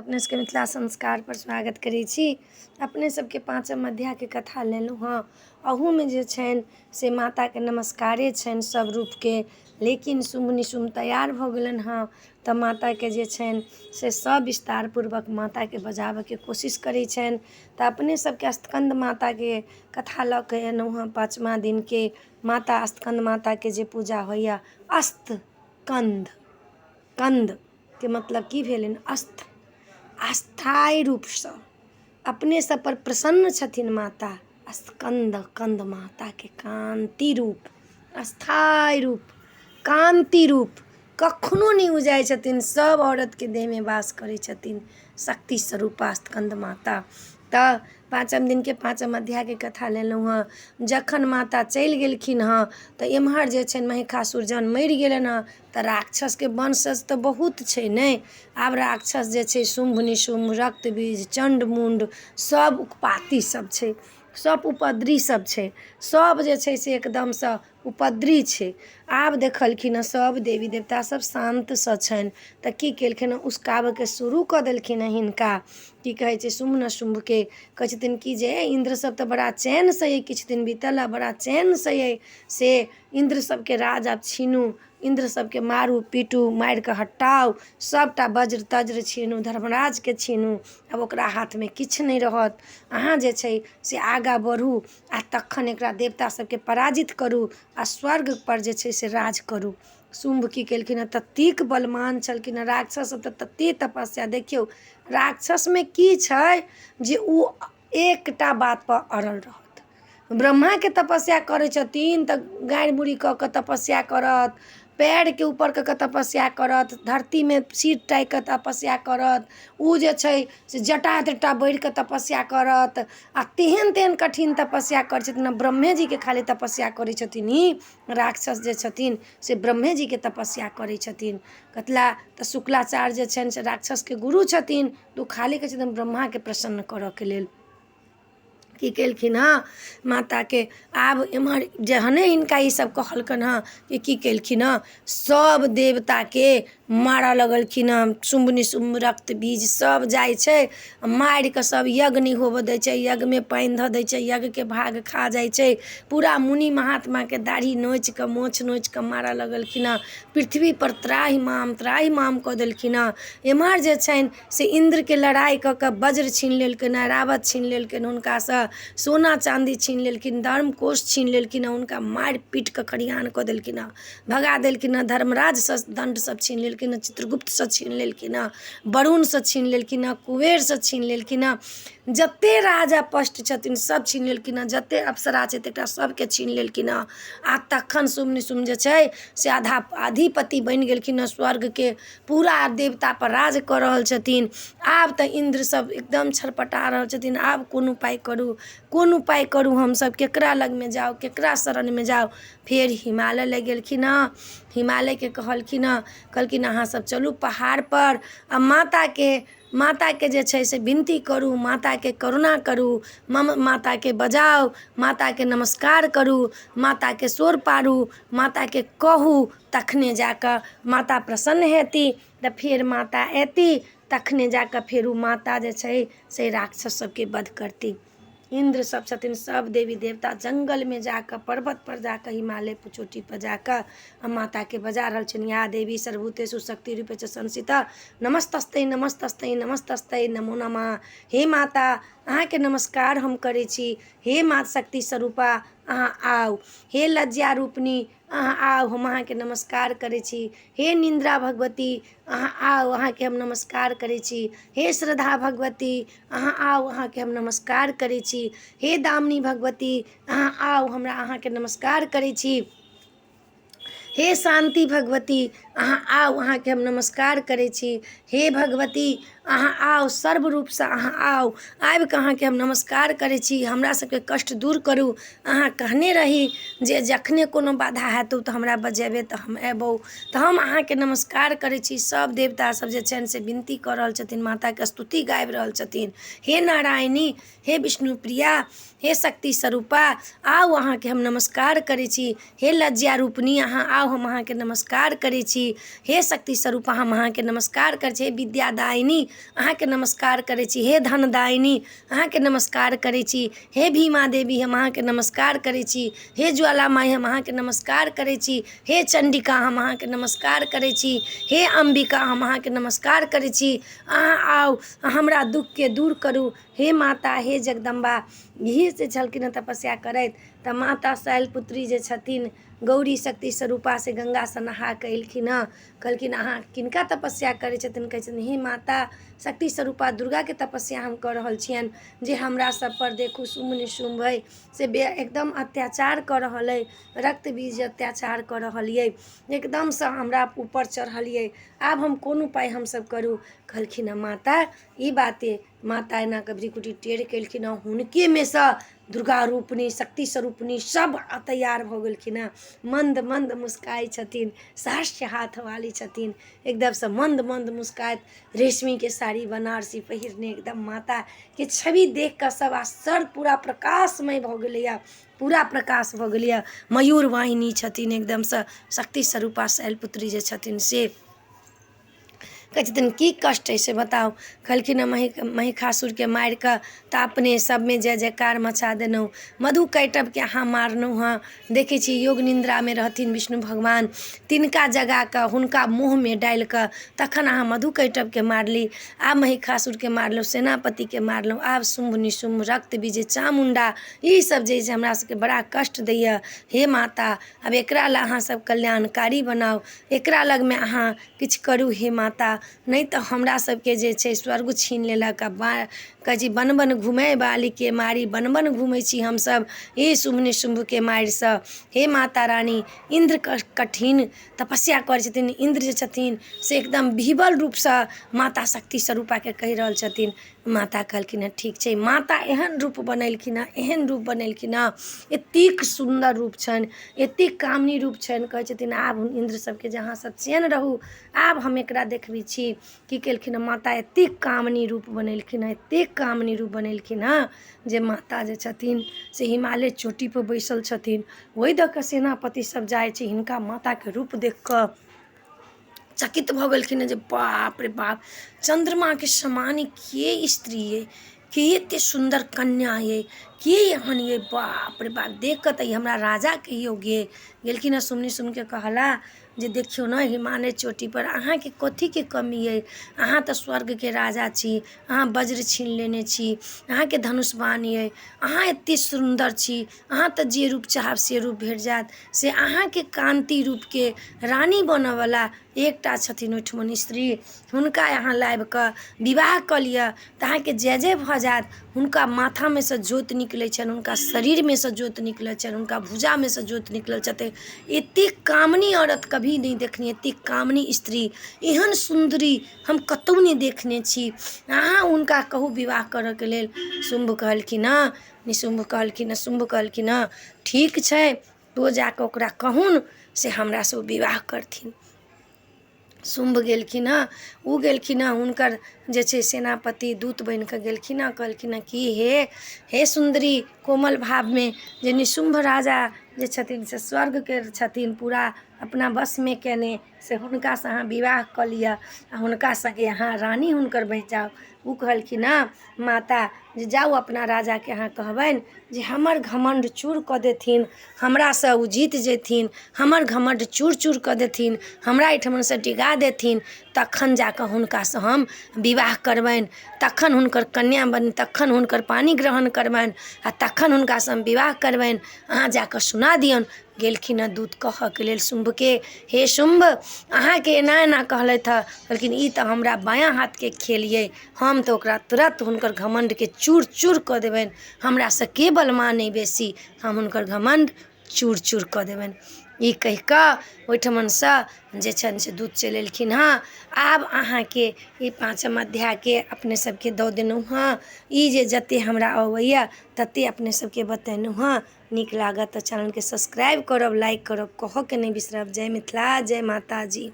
अपने सबके मिथिला संस्कारपर स्वागत करै छी। अपने सबके पाँचम अध्यायके कथा लेलहुँ हँ। अहूमे जे छनि से माताके नमस्कारे छनि सब रूपके, लेकिन शुम्भ निशुम्भ तैयार भऽ गेलनि हँ तऽ माताके जे छनि से सब विस्तार पूर्वक माताके बजाबऽके कोशिश करै छनि। तऽ अपने सबके स्कन्द माताके कथा लऽ कऽ एलहुँ हँ। पाँचमा दिनके माता स्कन्द माताके जे पूजा होइए, अस्त कन्द, कन्दके मतलब की भेलनि? अस्त, अस्थायी रूपसँ अपने सबपर प्रसन्न छथिन माता स्कन्द। कन्द माताके कान्ति रूप, अस्थायी रूप, कान्ति रूप, कखनो नहि उजाइ छथिन, सब औरतके देहमे वास करै छथिन शक्ति स्वरूपा स्कन्द माता। तऽ पाँचम दिनके पाँचम अध्यायके कथा लेलहुँ हँ। जखन माता चलि गेलखिन हँ तऽ एम्हर जे छनि महिषासुर जहन मरि गेलनि हँ तऽ राक्षसके वंशज तऽ बहुत छै ने। आब राक्षस जे छै शुम्भ निशुम्भ, रक्तबीज, चण्ड मुण्ड, सब उकपाती सब छै, सब उपद्री सब छै, सब जे छै से एकदमसँ उपद्री छै। आब देखलखिन हँ सब देवी देवता सब शान्तसँ छनि तऽ की केलखिन हँ? उसकाबऽके शुरू कऽ देलखिन हँ हिनका, की कहै छै, शुम्भ निशुम्भके। कहै छथिन कि जे इन्द्र सब तऽ बड़ा चैनसँ अइ, किछु दिन बीतल हँ, बड़ा चैनसँ अइ, से इन्द्र सबके राज आब छीनू, इन्द्र सबके मारू पीटू, मारिकऽ हटाउ सबटा, वज्र तज्र छीनू, धर्मराजके छीनू, आब ओकरा हाथमे किछु नहि रहत। अहाँ जे छै से आगाँ बढ़ू आओर तखन एकरा देवता सबके पराजित करू आओर स्वर्गपर जे छै से राज करू। शुम्भ की केलखिन हँ? ततेक बलवान छलखिन हँ राक्षस सब तऽ ततेक तपस्या। देखियौ, राक्षसमे की छै जे ओ एकटा बातपर अड़ल रहत। ब्रह्माके तपस्या करै छथिन तऽ गाड़ि मुड़ी कऽ कऽ तपस्या करत, पयरके ऊपर कऽ कऽ तपस्या करत, धरतीमे सिर टाकि कऽ तपस्या करत, ओ जे छै से जटा तटा बढ़ि कऽ तपस्या करत, आ तेहन तेहन कठिन तपस्या करै छथिन। ब्रह्मेजीके खाली तपस्या करै छथिन। ई राक्षस जे छथिन से ब्रह्मेजीके तपस्या करै छथिन। कथिला तऽ शुक्लाचार्य जे छनि से राक्षसके गुरु छथिन, तऽ ओ खाली कहै छथिन ब्रह्माके प्रसन्न करऽके लेल। की केलखिन हँ माताके? आब एम्हर जहने हिनका ईसब कहलकनि हँ कि की केलखिन हँ, सब देवताके मारऽ लगलखिन हँ। शुम्भ निशुम्भ रक्तबीज सब जाइ छै, मारिकऽ सब यज्ञ नहि होबऽ दै छै, यज्ञमे पानि धऽ दै छै, यज्ञके भाग खा जाइ छै, पूरा मुनि महात्माके दाढ़ी नोचिकऽ मोछ नोचिकऽ मारऽ लगलखिन हँ। पृथ्वीपर त्राहि माम त्राहि माम कऽ देलखिन हँ। एम्हर जे छनि से इन्द्रके लड़ाइ कऽ कऽ वज्र छीन लेलकनि, ऐरावत छीन लेलकनि, हुनकासँ सोना चाँदी छीन लेलखिन, धर्मकोश छीन लेलखिन हँ, हुनका मारि पीट कऽ खरिहान कऽ देलखिन हँ, भगा देलखिन हँ। धर्मराजसँ दण्ड सब छीन लेलखिन हँ, चित्रगुप्तसँ छीन लेलखिन हँ, वरुणसँ छीन लेलखिन हँ, कुबेरसँ छीन लेलखिन हँ, जते राजा पष्ट छथिन सब छीन लेलखिन हँ, जते अप्सरा छै तकरा सबके छीन लेलखिन हँ। आ तखन शुम्भ निशुम्भ जे छै से आधा अधिपति बनि गेलखिन हँ, स्वर्गके पूरा देवतापर राज कऽ रहल छथिन। आब तऽ इन्द्र सब एकदम छरपटा रहल छथिन, आब कोन उपाय करू, कोन उपाय करू, हमसब केकरा लगमे जाउ, केकरा शरणमे जाउ? फेर हिमालय लग गेलखिन हँ, हिमालयके कहलखिन हँ, कहलखिन अहाँ सब चलू पहाड़पर आ माताके जे छै से विनती करू, माताके करुणा करू, मम माताके बजाउ, माताके नमस्कार करू, माताके शोर पारू, माताके कहू, तखने जाकऽ माता प्रसन्न हेती, तऽ फेर माता एती, तखने जाकऽ फेर ओ माता जे छै से राक्षस सबके वध करती। इन्द्र सब छथिन, सब देवी देवता जङ्गलमे जाकऽ पर्वतपर जाकऽ हिमालय चोटीपर जाकऽ आ माताके बजा रहल छनि। या देवी सर्वभूतेषु शक्ति रूपे च संस्थिता नमस्तस्ते नमस्तस्ते नमस्तस्ते नमो नमः। हे माता, अहाँके नमस्कार हम करै छी। हे माँ शक्ति स्वरूपा, अहाँ आउ। हे लज्जा रूपिणी, अहाँ आउ, हम अहाँके नमस्कार करै छी। हे निन्द्रा भगवती, अहाँ आउ, अहाँके हम नमस्कार करै छी। हे श्रद्धा भगवती, अहाँ आउ, अहाँके हम नमस्कार करै छी। हे दामिनी भगवती, अहाँ आउ, हमरा अहाँके नमस्कार करै छी। हे शान्ति भगवती, अहाँ आउ, अहाँके हम नमस्कार करै छी। हे भगवती, अहाँ आउ, सर्व रूपसँ अहाँ आउ, आबिकऽ अहाँके हम नमस्कार करै छी, हमरा सबके कष्ट दूर करू। अहाँ कहने रही जे जखने कोनो बाधा हेतौ तऽ हमरा बजेबै तऽ हम एबौ, तऽ हम अहाँके नमस्कार करै छी। सब देवता सब जे छनि से विनती कऽ रहल छथिन, माताके स्तुति गाबि रहल छथिन। हे नारायणी, हे विष्णु प्रिया, हे शक्ति स्वरूपा, आउ, अहाँके हम नमस्कार करै छी। हे लज्जा रूपिणी, अहाँ आउ, हम अहाँके नमस्कार करै छी। हे शक्ति स्वरूपा, हम अहाँके नमस्कार करै छी। हे विद्यादायिनी, अहाँके नमस्कार करै छी। हे धनदायिनी, अहाँके नमस्कार करै छी। हे भीमा देवी, हम अहाँके नमस्कार करै छी। हे ज्वाला माइ, हम अहाँके नमस्कार करै छी। हे चण्डिका, हम अहाँके नमस्कार करै छी। हे अम्बिका, हम अहाँके नमस्कार करै छी। अहाँ आउ, हमरा दुःखके दूर करू। हे माता, हे जगदम्बा। इहे से छलखिन हँ तपस्या करैत। तऽ माता शैलपुत्री जे छथिन गौरी शक्ति स्वरूपा, से गंगासँ नहा कऽ एलखिन हँ। कहलखिन, अहाँ किनका तपस्या करै छथिन? कहै छथिन, हे माता, शक्ति स्वरूपा दुर्गाके तपस्या हम कऽ रहल छियनि, जे हमरा सभपर देखू शुम्भ निशुम्भ अइ से एकदम अत्याचार कऽ रहल अइ, रक्त बीज अत्याचार कऽ रहल अइ, एकदमसँ हमरा ऊपर चढ़ल अइ। आब हम कोन उपाय हमसभ करू? कहलखिन हँ माता, ई बाते माता एना कऽ भृकुटी टेढ़ केलखिन हँ, हुनकेमे सँ दुर्गा रूपिणी शक्ति स्वरूपिणी सभ तैयार भऽ गेलखिन हँ। मन्द मन्द मुस्काइ छथिन, सहस्र हाथ वाली छथिन, एकदमसँ मन्द मन्द मुस्काइत, रेशमीके साड़ी बनारसी पहिरने, एकदम माताके छवि देख कऽ सभ आश्चर्य, पूरा प्रकाशमय भऽ गेलैए, पूरा प्रकाश भऽ गेलैए। मयूर वाहिनी छथिन एकदमसँ शक्ति स्वरूपा शैलपुत्री जे छथिन। से कहै छथिन, की कष्ट अइ से बताउ। कहलखिन हँ, महिषासुरके मारि कऽ तऽ अपने सभमे जय जयकार मचा देलहुँ। मधु कैटवके अहाँ मारलहुँ हँ। देखै छी, योग निन्द्रामे रहथिन विष्णु भगवान, तिनका जगा कऽ हुनका मुँहमे डालि कऽ तखन अहाँ मधु कैटवके मारली। आब महिषासुरके मारलहुँ, सेनापतिके मारलहुँ, आब शुम्भ निशुम्भ रक्त बीज चामुण्डा ईसभ जे से हमरा सभके बड़ा कष्ट दैए। हे माता, आब एकरा लए अहाँ सब कल्याणकारी बनाउ, एकरा लगमे अहाँ किछु करू हे माता, नहि तऽ हमरा सबके जे छै स्वर्ग छीन लेलक। आ कहै छी, वन वन घूमै बालीके मारी, वन वन घूमै छी हमसभ ई शुम्भ निशुम्भके मारिसँ। हे माता रानी, इन्द्र कठिन तपस्या करै छथिन। इन्द्र जे छथिन से एकदम विह्वल रूपसँ माता शक्ति स्वरूपाके कहि रहल छथिन। माता कहलखिन हँ, ठीक छै। माता एहन रूप बनेलखिन हँ, एहन रूप बनेलखिन हँ, एतेक सुन्दर रूप छनि, एतेक कामनी रूप छनि। कहै छथिन आब इन्द्र सबके जे अहाँ सब चैन रहू, आब हम एकरा देखबै छी। की केलखिन हँ माता? एतेक कामनी रूप बनेलखिन हँ, एतेक कामनी रूप बनेलखिन हँ जे माता जे छथिन से हिमालय चोटीपर बैसल छथिन। ओहि दऽ कऽ सेनापति सब जाइ छै, हिनका माताके रूप देख कऽ चकित भऽ गेलखिन हँ जे बाप रे बाप, चन्द्रमाके समान के स्त्री अइ, के एते सुन्दर कन्या अइ, के एहन अइ? बाप रे बाप, देख कऽ तऽ ई हमरा राजाके योग्य अइ। गेलखिन हँ, सुमनी सुनके कहला जे देखियौ ने, हिमालय चोटीपर अहाँके कथीके कमी अइ? अहाँ तऽ स्वर्गके राजा छी, अहाँ वज्र छीन लेने छी, अहाँके धनुष बाण अइ, अहाँ एते सुन्दर छी, अहाँ तऽ जे रूप चाहब से रूप भेट जायत। से अहाँके कान्ति रूपके रानी बनऽवला एकटा छथिन ओहिठमन स्त्री, हुनका अहाँ लाबि कऽ विवाह कऽ लिअ तऽ अहाँके जय जय भऽ जायत। हुनका माथामे सँ ज्योति निकलै छनि, हुनका शरीरमे सँ ज्योति निकलै छनि, हुनका भुजामे सँ ज्योति निकलल छथिन। एतेक कामनी औरत कभी नहि देखने, एतेक कामनी स्त्री, एहन सुन्दरी हम कतहु नहि देखने छी। अहाँ हुनका कहू विवाह करऽके लेल। शुम्भ कहलखिन हँ, निशुम्भ कहलखिन हँ, शुम्भ कहलखिन हँ, ठीक छै, तो जाकऽ ओकरा कहुन से हमरासँ ओ विवाह करथिन। शुम्भ गेलखिन हँ, ओ गेलखिन हँ, हुनकर जे छै सेनापति दूत बनि कऽ गेलखिन हँ। कहलखिन हँ कि हे हे सुन्दरी, कोमल भावमे, जे निशुम्भ राजा जे छथिन से स्वर्गके छथिन पूरा अपना वशमे कयने, से हुनकासँ अहाँ विवाह कऽ लिअ आ हुनका सङ्गे अहाँ रानी हुनकर बनि जाउ। ओ कहलखिन हँ माता जे जाउ, अपना राजाके अहाँ कहबनि जे हमर घमण्ड चूर कऽ देथिन, हमरासँ ओ जीत जेथिन, हमर घमण्ड चूर चूर कऽ देथिन, हमरा एहिठमनसँ डिगा देथिन, तखन जा कऽ हुनकासँ हम विवाह करबनि, तखन हुनकर कन्या बन, तखन हुनकर पानि ग्रहण करबनि आ तखन हुनकासँ हम विवाह करबनि। अहाँ जा कऽ सुना दियौन। गेलखिन हँ दूत कहऽके लेल शुम्भके, हे शुम्भ, अहाँके एना एना कहलथि हँ। कहलखिन, ई तऽ हमरा बायाँ हाथके खेल अइ, हम तऽ ओकरा तुरन्त हुनकर घमण्डके चूर चूर कऽ देबनि। हमरासँ के बलमान अइ बेसी? हम हुनकर घमण्ड चूर चूर कऽ देबनि। ई कहि कऽ ओहिठमनसँ जे छनि से दूत चलि एलखिन हँ। आब अहाँके ई पाँचम अध्यायके अपने सबके दऽ देलहुँ हँ। ई जे जतेक हमरा अबैए ततेक अपने सबके बतेलहुँ हँ। नीक लागत तऽ चैनलके सब्सक्राइब करब, लाइक करब, कहऽके नहि बिसरब। जय मिथिला, जय माताजी।